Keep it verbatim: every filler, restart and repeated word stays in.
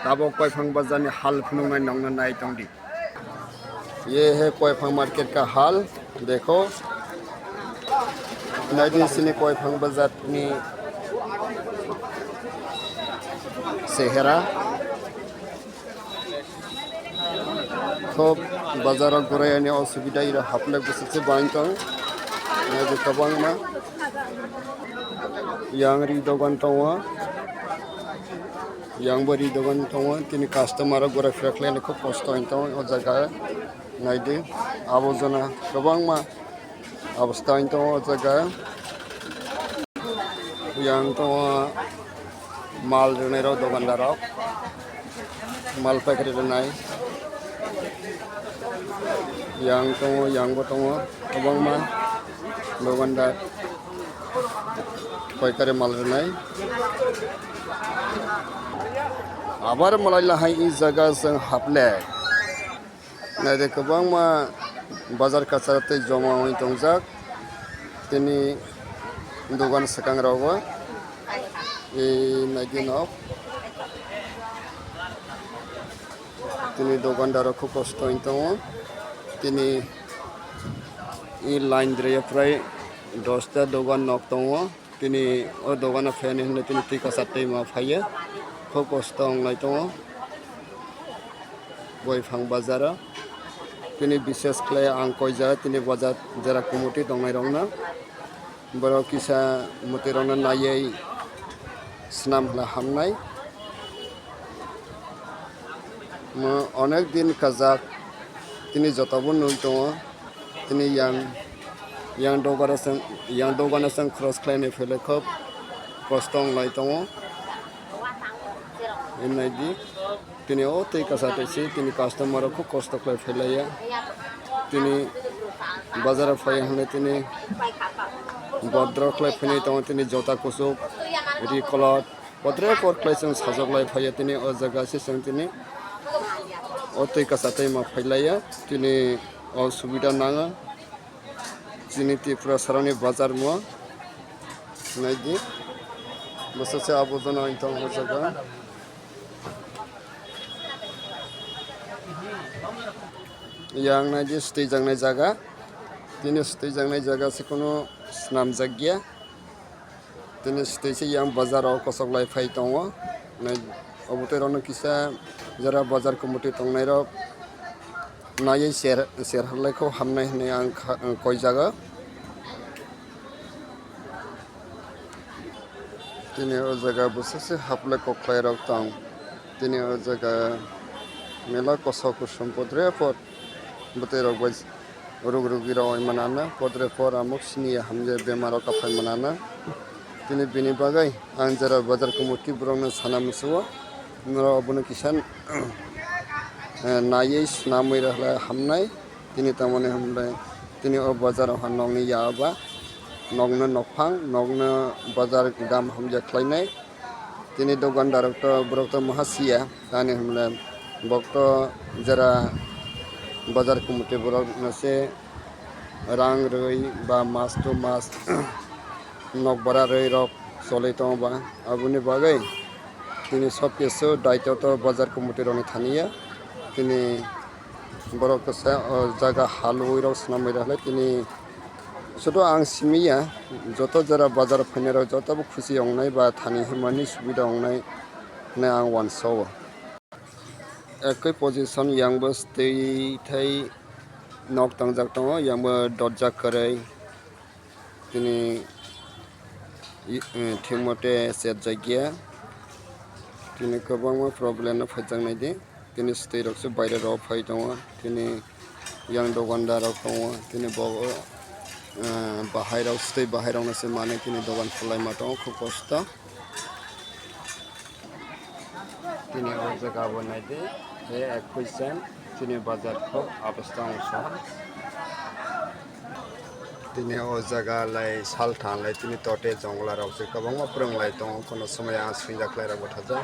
Tabok Koiphang bazar ni hal phunuknai nokno nai tongdi. Ye hai Koiphang market ka hal, dekho. Naidi sini Koiphang bazar ni sehera. Khub bazar o gurai ani osubida iro haplek bwswk se bang tong. Naidi kwbangma yang ri dogan tongo. Yang bo ri dogan tongo, tini customer rok gura phira khlai ani khub kosto wng tongo o jaga. Naidi, abojona kwbangma obostha wng tongo o jaga. Yang tongo mal rwnai rok, dogandar rok mal paikari rwnai. Yang tongo, yang bo tongo kwbangma dogandar. Paikari mal rwnai. Abar malai lahai i jaga chwng haple. Naidi kwbangma bazar kachar tei joma wngwi tongjak. Tini dogan swkang rogo. I naidi nok. Tini dogandar rok khub kosto wng tongo. Tini i line dre prai dosta dogan nok tongo. Tini o dogano phaiyani hinwi tini twi kwchar twi ma phaiya. Khub kosto wnglai tongo Koiphang bazaro. Tini bises khlai ang koi jaga tini bazar jera committee tongnai rokno. Borok kisa mwtwi rokno naiwi swnam hwla hamnai. Mo onek din kajak tini joto bo nui tongo. Tini yang, yang dogano chwng, yang dogano chwng cross khlainai phailai khub kosto wnglai tongo. Naidi, tini o tei kasa tei se tini customer rok khub kosto khlai phailaiya. Tini bazar o phai hwnwi tini bodro khlai phainai tongo, tini jota kuchuk, ri kolot, Potre por khlai chwng sajak lai phaiya tini o jaga se chwng tini o twi kasa tei ma phai laiya tini o subida nanga chini Tripura saroni bazar mo naidi bwswk se abojono wng tong o jaga yang naidi swtwi jaknai jaga tini swtwi jaknai jaga se kunu swnamjak ya. Tini swtwi se yang bazar o kosok lai phai tongo. Nai, obo twi rokno kisa jora bazar committee tongnai rok naiwi ser, ser halai kho hamnai hinwi ang kha, ang koi jago. Tini o jaga bwswk se haplai koklai rok tong. Tini o jaga mela kosok kusom podre pod bwtwi rok bai. Ruk rugi rok oi manana, podre por amuk sini ya hamjak bemar rok kaphai manana. Tini bini bagwi ang jera bazar committee borok no sana musuo, norok obono kisa, eh, naiwi swnamwi rwkhlai hamnai. Tini tamoni hambai, tini o bazar o ha nokni ya ba nokno nokphang, nokno bazar dam hamjak khlainai. Tini dukandar rok to borok to maha siya, tani hwnle bok to jera bazar committee borok no se rang rwi ba mas to mas nok bara rwi rok choli tongo ba, aboni bagwi tini sob kisu daito to bazar committee rok ni thani ya. Tini borok kisa o jaga halwi rok swnamwi rok le tini. Joto ang simi ya, joto jora bazar phainai rok joto bo khusi wngnai ba thani himani subida wngnai hinwi ang uansao. Ekoi position yang bo twi thai nok tangjak tongo, yang bo dotjak kwrwi. Tini i, eh, thik mote chetjak ya. Tini kwbangma problem no phaijak nai di. Tini swtwi rok se baire rok phai tongo. Tini yang dukandar rok tongo. Tini bo, eh, bahai rok swtwi bahai rok no se manwi tini dogan khulai ma tongo khub kosto. Tini o jaga bo nai di. He ekoi sen tini bazar khub abostha wng soha. Tini o jaga lai salthang lai tini tote jongla rok se kwbangma phrwng lai tongo. Kono somoi ang swingjak lai rok bo thajak.